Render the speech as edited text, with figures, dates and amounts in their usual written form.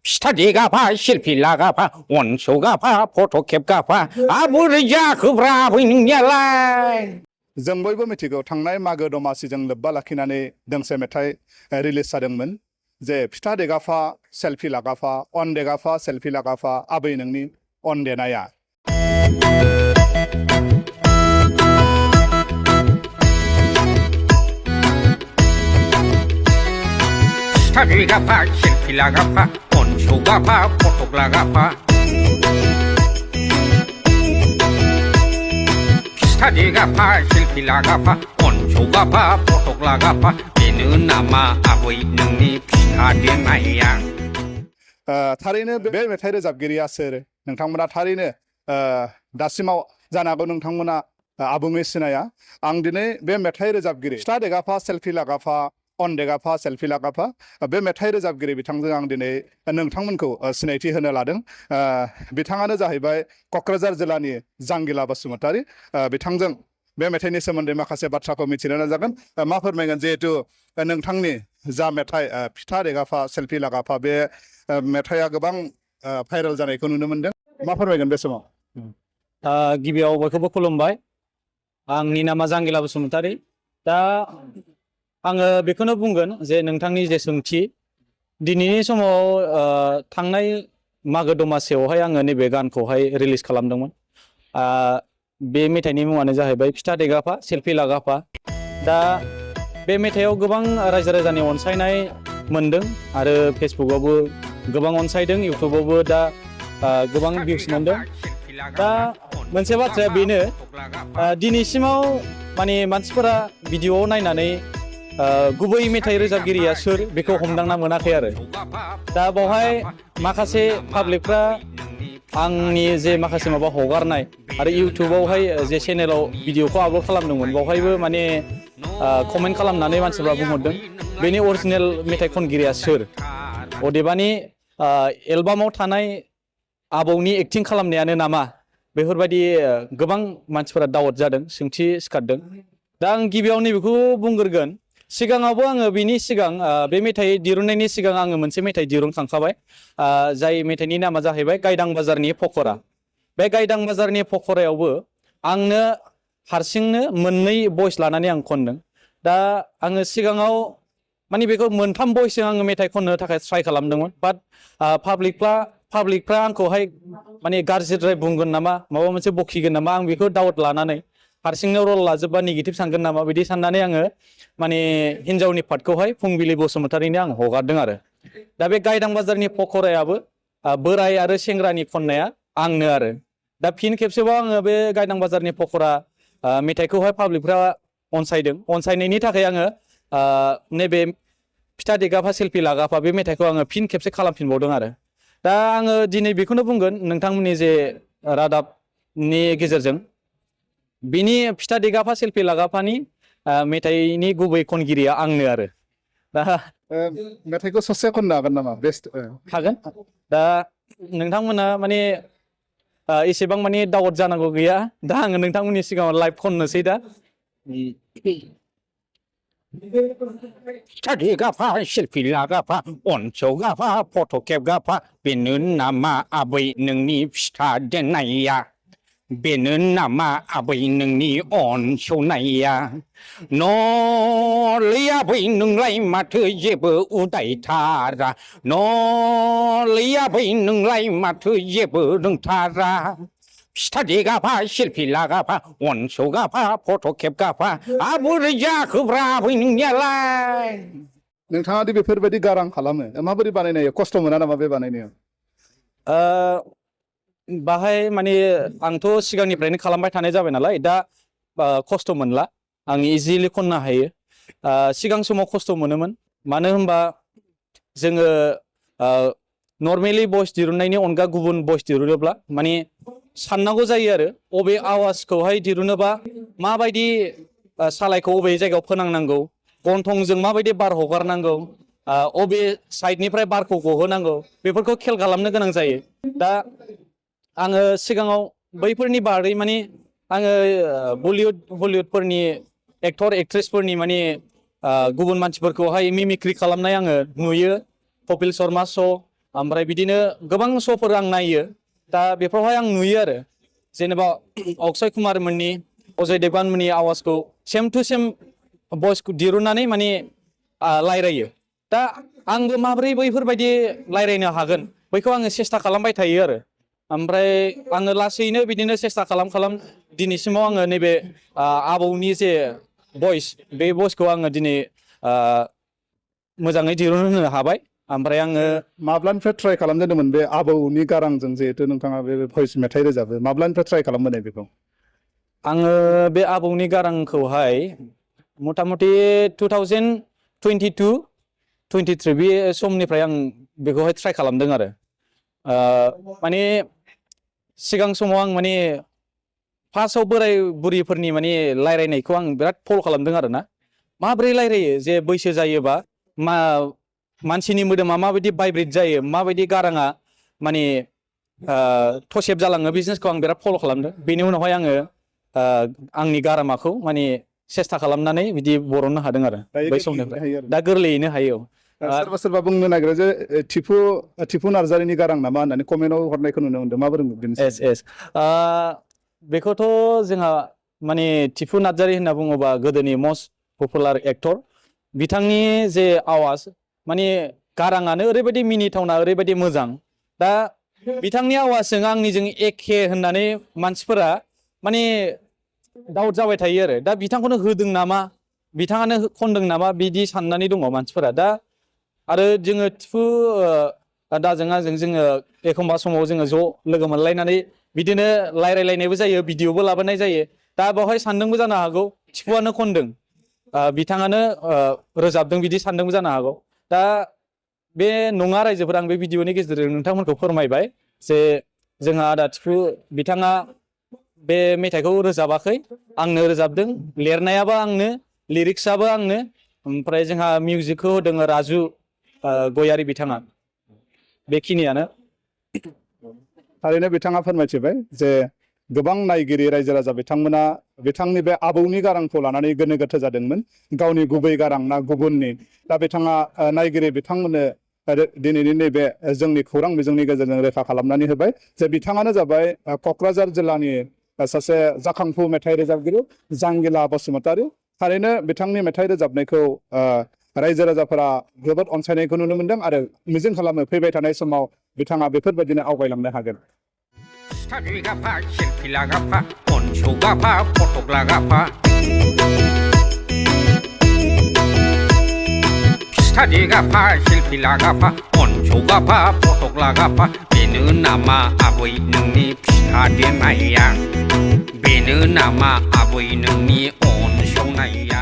फिथा देगाफा सेल्फि लागाफा अनसौगाफा फट' खेबगाफा आबोरै जाखोब्रा बै नोंनियालाय। जों बयबो मिथिगौ थांनाय मागो दमासिजों लोब्बा लाखिनानै दोंसे मेथाइ रिलिज जादोंमोन जे फिथा देगाफा सेल्फि लागाफा अन देगाफा सेल्फि लागाफा आबै नोंनि अन देनाया। फिथा देगाफा सेल्फि लागाफा अनसौगाफा फट' लागाफा फिथा देगाफा सेल्फि लागाफा अनसौगाफा फट' लागाफा बेनो नामा आबै नोंनि फिथा देनाया। थारैनो बे मेथाइ रोजाबगिरिया सोर नोंथांमोना थारैनो दासिमाव जानो हागौ नोंथांमोना आबुङै सिनाया। आं दिनै बे मेथाइ रोजाबगिरि फिथा देगाफा सेल्फि लागाफा अन देगाफा सेल्फि लागाफा बे मेथाइ रोजाबगिरि बिथांजों आं दिनै नोंथांमोनखौ सिनायथि होनो लादों। बिथाङानो जाहैबाय क'क्राझार जिल्लानि जांगिला बसुमतारी। बिथांजों बे मेथाइनि सोमोन्दै माखासे बाथ्राखौ मिथिनो नाजागोन। मा फोरमायगोन जिहेतु नोंथांनि जा मेथाइ फिथा देगाफा सेल्फि लागाफा बे मेथाइआ गोबां भाइरेल जानायखौ नुनो मोनदों। मा फोरमायगोन बे समाव? गिबियाव बयखौबो खुलुमबाय। आंनि नामा जांगिला बसुमतारी। दा आङो बेखौनो बुंगोन जे नोंथांनि जे सोंथि दिनैनि समाव थांनाय मागो दमासियावहाय आङो नैबे गानखौहाय रिलिज खालामदोंमोन। बे मेथाइनि मुङानो जाहैबाय फिथा देगाफा सेल्फि लागाफा। दा बे मेथाइआव गोबां रायजो राजानि अनसायनाय मोनदों आरो फेसबुकआवबो गोबां अनसायदों, इउटुबावबो दा गोबां भिउस मोनदों। दा मोनसे बाथ्राया बेनो दिनैसिमाव माने मानसिफोरा भिडिअ नायनानै गुबै मेथाइ रोजाबगिरिया सोर बेखौ हमदांना मोनाखै आरो। दा बावहाय माखासे पाब्लिकफ्रा आंनि जे माखासे माबा हगारनाय आरो इउटुबावहाय जे चेनेलाव भिडिअखौ आपल'ड खालामदोंमोन बावहायबो माने कमेन्ट खालामनानै मानसिफ्रा बुंहरदों बेनि अरिजिनेल मेथाइ खनगिरिया सोर, अदेबानि एलबामाव थानाय आबौनि एक्टिं खालामनायानो नामा, बेफोरबायदि गोबां मानसिफोरा दाउट जादों, सोंथि सिखारदों। दा आं गिबियाव नैबेखौ बुंग्रोगोन, सिगाङावबो आङो बिनि सिगां बे मेथाइ दिरुननायनि सिगां आङो मोनसे मेथाइ दिरुनखांखाबाय, जाय मेथाइनि नामा जाहैबाय गायदां बाजारनि पक'रा। बे गायदां बाजारनि पक'रायावबो आंनो हारसिंनो मोननै भइस लानानै आं खनदों। दा आङो सिगाङाव माने बेखौ मोनथाम भइसजों आङो मेथाइ खननो थाखाय ट्राइ खालामदोंमोन। बाट पाब्लिकफ्रा आंखौहाय माने गाज्रिद्राय बुंगोन नामा, माबा मोनसे बखिगोन नामा, आं बेखौ डाउट लानानै हारसिंनो रल लाजोबबा नेगेटिभ सानगोन नामा बिदि साननानै आङो माने हिन्जावनि पार्टखौहाय फुंबिलि बसुमतारीनो आं हगारदों आरो। दा बे गायदां बाजारनि पक'रायाबो बोराय आरो सेंग्रानि खननाया आंनो आरो। दा फिन खेबसेबाव आङो बे गायदां बाजारनि पक'रा मेथाइखौहाय पाब्लिकफ्रा अनसायदों। अनसायनायनि थाखाय आङो नैबे फिथा देगाफा सेल्फि लागाफा बे मेथाइखौ आङो फिन खेबसे खालामफिनबावदों आरो। दा आङो दिनै बेखौनो बुंगोन नोंथांमोननि जे रादाबनि गेजेरजों, बिनि फिथा देगाफा सेल्फि लागाफानि मेथाइनि गुबै खनगिरिया आंनो आरो। दा मेथाइखौ ससे खननो हागोन नामा? बेस्ट हागोन। दा नोंथांमोना माने एसेबां माने दाउट जानांगौ गैया। दा आङो नोंथांमोननि सिगाङाव लाइभ खननोसै दा। फिथा देगाफा सेल्फि लागाफा अनसौगाफा फट' खेबगाफा बेनो नामा आबै नोंनि फिथा देनाया, बेनो नामा आबै नोंनि अनसौनाया। नलै आबै नोंलाय माथो जेबो उदायथारा, नलै आबै नोंलाय माथो जेबो रोंथारा। फिथा देगाफा सेल्फि लागाफा अनसौगाफा फट' खेबगाफा आबोरै जाखोब्रा बै नोंनियालाय। नोंथाङा दि बेफोरबायदि गारां खालामो, माबोरै बानायनाय? खस्थ' मोना नामा बे बानायनायाव? बाहाय माने आंथ' सिगांनिफ्रायनो खालामबाय थानाय जाबाय नालाय, दा खस्थ' मोनला, आं इजिलि खननो हायो। सिगां समाव खस्थ' मोनोमोन, मानो होनबा जोङो नर्मेलि भइस दिरुननायनि अनगा गुबुन भइस दिरुनोब्ला माने साननांगौ जायो आरो अबे आवाजखौहाय दिरुनोबा माबायदि सालायखौ अबे जायगायाव फोनांनांगौ, गन्थंजों माबायदि बार हगारनांगौ, अबे साइडनिफ्राय बारखौ गहोनांगौ, बेफोरखौ खेल खालामनो गोनां जायो। दा आङो सिगाङाव बैफोरनि बारै माने आङो बलिउडफोरनि एक्टर एक्ट्रेसफोरनि माने गुबुन मानसिफोरखौहाय मिमिक्रि खालामनाय आङो नुयो, कपिल शर्मा श' ओमफ्राय बिदिनो गोबां श'फोर आं नायो दा बेफोरावहाय आं नुयो आरो जेनेबा अक्षय कुमार मोननि अजय देवगन मोननि आवाजखौ सेम टु सेम भइसखौ दिरुननानै माने रायलायो दा आंबो माब्रै बैफोरबायदि रायलायनो हागोन बैखौ आङो सेस्था खालामबाय थायो आरो ओमफ्राय आङो लासैनो बिदिनो सेस्था खालाम दिनैसिमाव आङो नैबे आबौनि जे भइस बे भइसखौ आङो दिनै मोजाङै दिरुनहोनो हाबाय ओमफ्राय आङो माब्लानिफ्राय ट्राइ खालामजेनदोंमोन बे आबौनि गारांजों जिहेथु नोंथाङा बे भइस मेथाइ रोजाबो माब्लानिफ्राय ट्राइ खालामबोनाय बेखौ आङो बे आबौनि गारांखौहाय मथा मथि 2022-23 बे समनिफ्राय आं बेखौहाय ट्राइ खालामदों आरो माने सिगां समाव आं माने फार्स्टआव बोराय बुरिफोरनि माने रायलायनायखौ आं बिराद फल' खालामदों आरो ना माब्रै रायलायो जे बैसो जायोबा मानसिनि मोदोमा माबायदि भाइब्रेट जायो माबायदि गाराङा माने थसेब जालाङो बिजनेसखौ आं बिराद फल' खालामदों बेनि उनावहाय आङो आंनि गारामाखौ माने सेस्था खालामनानै बिदि बरननो हादों आरो बै समनिफ्राय दा गोरलैयैनो हायो सोरबा सोरबा बुंनो नागिरो जे टिपु नार्जारिनि गारां नामा होननानै कमेन्टआव हरनायखौ नुनो मोनदों माबोरै बेखौथ' जोंहा माने टिपु नार्जारि होनना बुङोबा गोदोनि मस्ट पपुलार एक्टर बिथांनि जे आवाज माने गाराङानो ओरैबायदि मिनिथावना ओरैबायदि मोजां दा बिथांनि आवाजजों आंनिजों एखे होननानै मानसिफोरा माने डाउट जाबाय थायो आरो दा बिथांखौनो होदों नामा बिथाङानो खनदों नामा बिदि साननानै दङ मानसिफोरा दा आरो जोङो टिपु दाजों आजों जोङो एखमबा समाव जोङो ज' लोगो मोनलायनानै बिदिनो रायलायलायनायबो जायो भिडिअबो लाबोनाय जायो दा बेवहाय सानदोंबो जानो हागौ टिपुआनो खनदों बिथाङानो रोजाबदों बिदि सानदोंबो जानो हागौ दा बे नङा रायजोफोर आं बे भिडिअनि गेजेरजों नोंथांमोनखौ फोरमायबाय जे जोंहा आदा टिपु बिथाङा बे मेथाइखौ रोजाबाखै आंनो रोजाबदों लिरनायाबो आंनो लिरिक्सआबो आंनो ओमफ्राय जोंहा मिउजिकखौ होदों राजु गयारि बिथाङा बेखिनियानो थारैनो बिथाङा फोरमायथिबाय जे गोबां नायगिरि रायजो राजा बिथांमोना बिथांनि बे आबौनि गारांखौ लानानै गोनो गोथो जादोंमोन गावनि गुबै गारां ना गुबुननि दा बिथाङा नायगिरि बिथांमोननो दिनैनि नैबे जोंनि खौरां बिजोंनि गेजेरजों रोखा खालामनानै होबाय जे बिथाङानो जाबाय क'क्राझार जिल्लानि सासे जाखांफु मेथाइ रोजाबगिरि जांगिला बसुमतारी थारैनो बिथांनि मेथाइ रोजाबनायखौ रायजो राजाफोरा जोबोद अनसायनायखौ नुनो मोनदों आरो मिजिं खालामो फैबाय थानाय समाव बिथाङा बेफोरबायदिनो आवगायलांनो हागोन स्टाडि गाफा सेल्फि लागाफा अनसौ गाफा फटक लागाफा स्टाडि गाफा सेल्फि लागाफा अनसौ गाफा फटक लागाफा बेनो नामा आबै नोंनि फिथा देनाया बेनो नामा आबै नोंनि अनसौनाया